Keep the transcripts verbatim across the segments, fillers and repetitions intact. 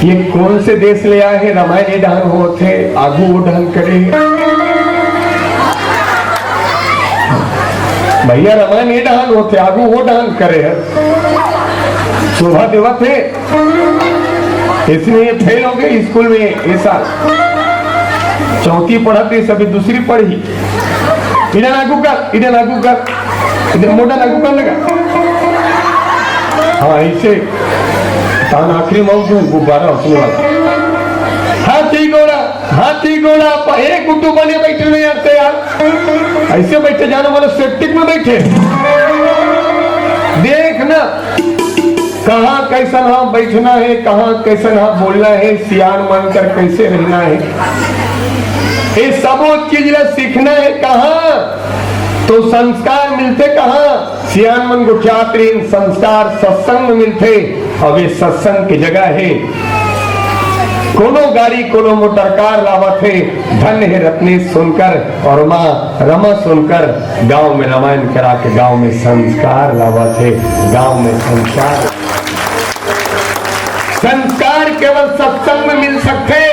ये कोन से देश ले आए हे? रामायण ये डहन होत हे, आगू वो डहन करे हे। भैया, रामायण ये डहन होत हे, आगू वो डहन करे हे। शोभा देवत हे, इसमें ये फेल हो गए स्कूल में ये साल। चौथी पढ़त हे, सभी दूसरी पढ़ी। इधर आगू कर, इधर आगू कर, इधर मोटा आगू कर लगा। हाँ, ऐसे तान आखिरी मौजूद गुब्बारा उसने वाला। हाथी घोड़ा, हाथी घोड़ा, प-, एक गुड्डू बने बैठे नहीं आते यार। ऐसे बैठे जाने वाले सेप्टिक में बैठे। देखना, कहाँ कैसन हा बैठना हे, कहाँ कैसन हा बोलना हे, सियान मानकर कैसे रहना हे, ये सबो चीज ला सीखना हे। कहाँ तो संस्कार मिलथे, कहाँ सियान मन गोठियात रहिन, संस्कार सत्संग में मिलथे। अब ये सत्संग के जगह हे। कोनो गाड़ी, कोनो मोटर कार लावत हे, धन्य हे रत्नेश सोनकर और माँ रमा सोनकर, गांव में रामायण करा के गांव में संस्कार लावत हे, गांव में संस्कार। संस्कार केवल सत्संग में मिल सकथे,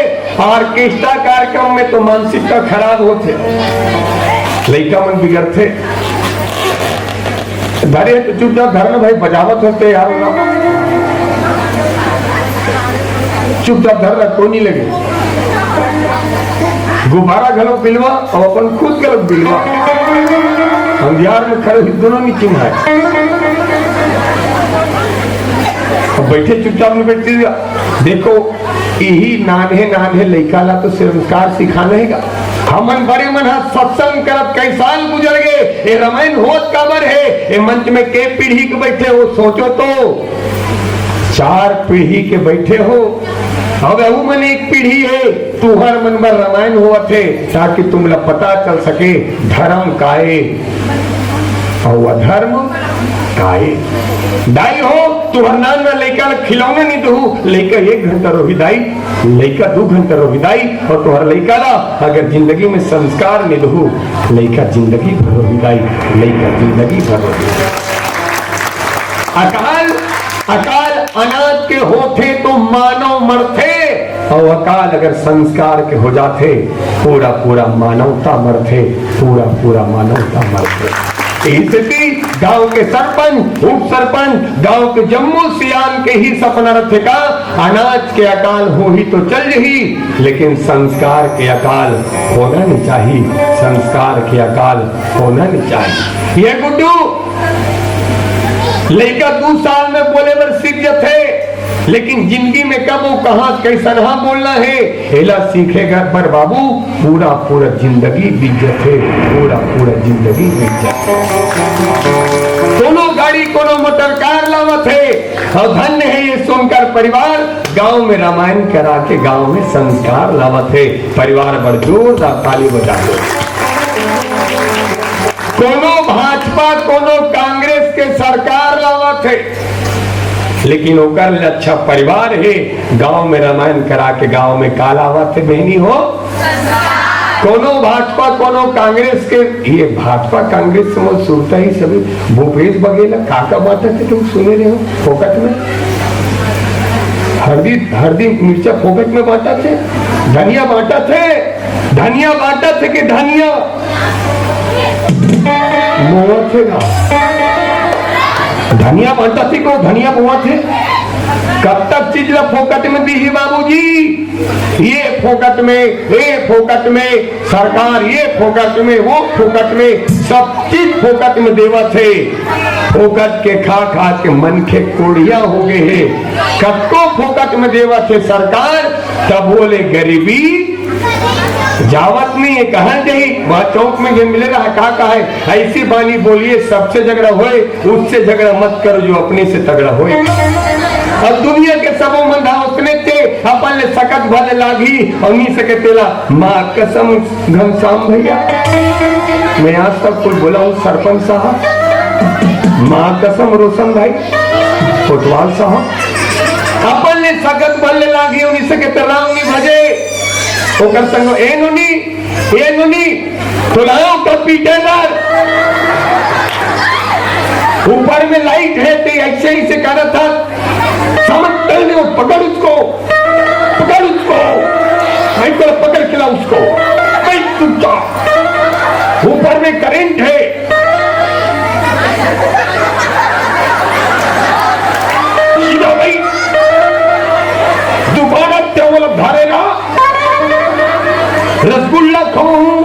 ऑर्केस्ट्रा कार्यक्रम में तो मानसिकता खराब होथे, लइका मन बिगड़थे। धरे तो चुपचाप धर ना भाई, बजावत होते यार ना। चुपचाप धर ना, कोई नहीं लगे। गुब्बारा घलो बिलवा और अपन खुद घलो बिलवा। अंधियार में खड़े हुए दोनों नहीं चिन्हाए। अब बैठे चुपचाप में बैठ के देखो, यही नान्हे नान्हे लइका ला तो संस्कार सिखाना हे गा। हमन बड़े मन ह सत्संग करत कई साल गुजर गे, ये रामायण होत काबर हे? ये मंच में के पीढ़ी के बैठे हो, सोचो तो। चार पीढ़ी के बैठे हो, अब अहू मन एक पीढ़ी हे, तुहर मन बर रामायण होवत हे, ताकि तुमला पता चल सके धर्म का ए अउ अधर्म का ए। दाई हो, तुहर नान लइका ला खिलौना नहीं दहू, लइका एक घंटा रोही दाई, लइका दू घंटा रोही दाई, और तुहर लइका ला अगर जिंदगी में संस्कार नहीं दहू, लइका जिंदगी भर रोही दाई, लइका जिंदगी भर रोही। अकाल, अकाल अनाज के होथे तो मानव मरथे, और अकाल अगर संस्कार के हो जाथे, पूरा पूरा मानवता मरथे, पूरा पूरा मानवता मरथे। इही सेती गांव के सरपंच, उप सरपंच, गांव के जम्मो सियान के ही सपना रथे का अनाज के अकाल होही तो चल जही, लेकिन संस्कार के अकाल होना नहीं चाहिए, संस्कार के अकाल होना नहीं चाहिए। ये गुड्डू लइका दू साल में बोले बर सीख जथे, लेकिन जिंदगी में कब वो कहाँ कैसन हा बोलना हे, एला सीखे बर बाबू पूरा पूरा जिंदगी बीत जथे, पूरा पूरा जिंदगी बीत जथे। कोनो गाड़ी कोनो मोटर कार लावत हे, और धन्य हे ये सोनकर परिवार, गांव में रामायण करा के गांव में संस्कार लावत हे। परिवार बर जोरदार ताली बजा दो। कोनो भाजपा कोनो कांग्रेस के सरकार लावत हे, लेकिन ओकर ले अच्छा परिवार हे। गांव में रामायण करा के गांव में का लावत हे बहनी हो? कोनो भाजपा कोनो कांग्रेस के, ये भाजपा कांग्रेस से मोर सुरता ही सभी भूपेश बघेल ला का का बांटत हे, तुम सुने रहे हो फोकट में? हरदी, हरदी मिर्चा फोकट में बांटत हे, धनिया बांटत हे, धनिया बांटत हे कि धनिया बोवत हे ना? धनिया बांटत हे को धनिया बोवत हे? कब तक चीज ला फोकट में दीही बाबूजी? ये फोकट में, ये फोकट में, सरकार ये फोकट में, वो फोकट में, सब चीज फोकट में देवत हे। फोकट के खा खा के मनखे कोढ़िया हो गए हे। कतको फोकट में देवत हे सरकार, तभो ले गरीबी जावत नहीं हे। कहाँ जाही? वहाँ चौक में जे मिले रहा, का कहा है, ऐसी बानी बोलिए, सबसे झगड़ा होए, उससे झगड़ा मत करो जो अपने से तगड़ा होए। अब दुनिया के सबो मन हा ओतने ते, अपन ले सकत भले लागी, और नहीं सके तेला माँ कसम घनश्याम भैया, मैं आज तक कुछ बोला हूँ सरपंच साहब, माँ कसम रोशन भाई, कोतवाल साहब, अपन ले सकत भले लागी, और नहीं सके तेला राम नहीं भजे, ओकर संग ए नुनी, ए नुनी, तो लाओ का पीटे बर। ऊपर में लाइट है, ते ऐसे ऐसे करत था, समझ नहीं हो, पकड़ उसको। भाई को पकड़ के ला उसको। भाई, चुपचाप। ऊपर में करंट है। सीधा भाई। दुकान अब क्या बोला, धारेगा? रसगुल्ला खाऊं?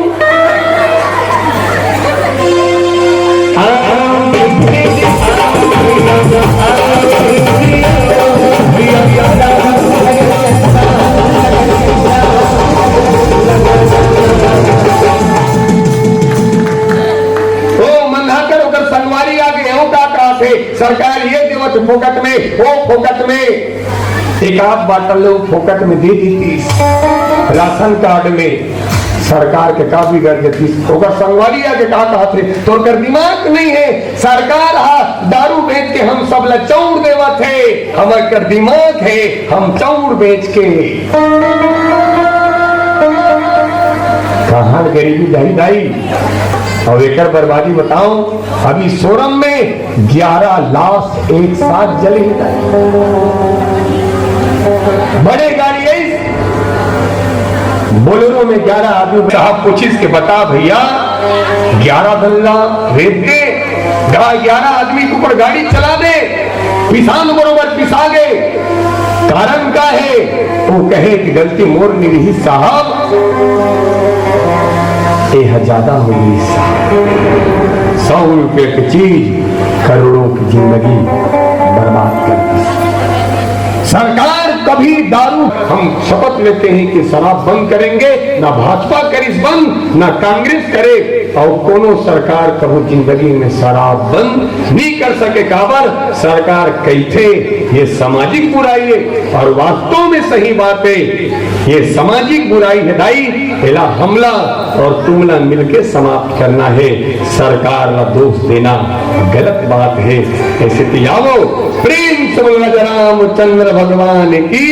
ओ मंधाकर, ओकर संगवारी आगे, एहू का कहत हे, सरकार ये देवत फोकट में, ओ फोकट में। एक आध बाटल ले फोकट में दे देतिस, राशन कार्ड में सरकार के का बिगड़ जतिस? ओकर संगवारी आगे का कहत हे, तोर कर दिमाग नहीं है, सरकार हा दारू बेच के हम सब ला चौड़ देवत हे, हमर कर दिमाग है, हम चौड़ बेच के कहाँ गरीबी जाही दाई? अउ एकर बर्बादी बताओ, अभी सोरम में ग्यारह लाश एक साथ जले हे। बड़े गाड़ी है, बोलेरो में ग्यारह आदमी। साहब पूछिस के, बता भैया, ग्यारह धन ला रेत दे, गा-, ग्यारह आदमी के ऊपर गाड़ी चला दे, पिसान बरोबर पिसा गे, कारण का हे? वो कहे कि गलती मोर नइ रिहिस साहब, एह ज्यादा हो गई। सौ रुपये की चीज करोड़ों की जिंदगी बर्बाद कर दी। सरकार कभी दारू, हम शपथ लेते हैं कि शराब बंद करेंगे, ना भाजपा करिस बंद, ना कांग्रेस करे, और कोनो सरकार कभू जिंदगी में शराब बंद नहीं कर सके। काबर? सरकार कहिथे ये सामाजिक बुराई है, और वास्तव में सही बात है, ये सामाजिक बुराई है दाई, एला हमला और तुमला मिलके समाप्त करना है। सरकार ला दोष देना गलत बात है। ऐसे तो आवो, प्रेम से बोलो राजा रामचंद्र भगवान की।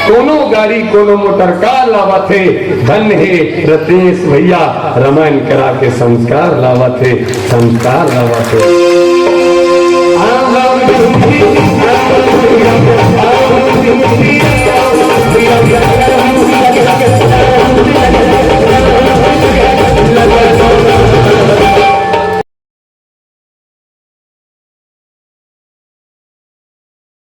कोनो गाड़ी, कोनो मोटर कार लावत हे, धन्य हे रतेश भैया, रमायन करा के संस्कार लावत हे, संस्कार लावत हे।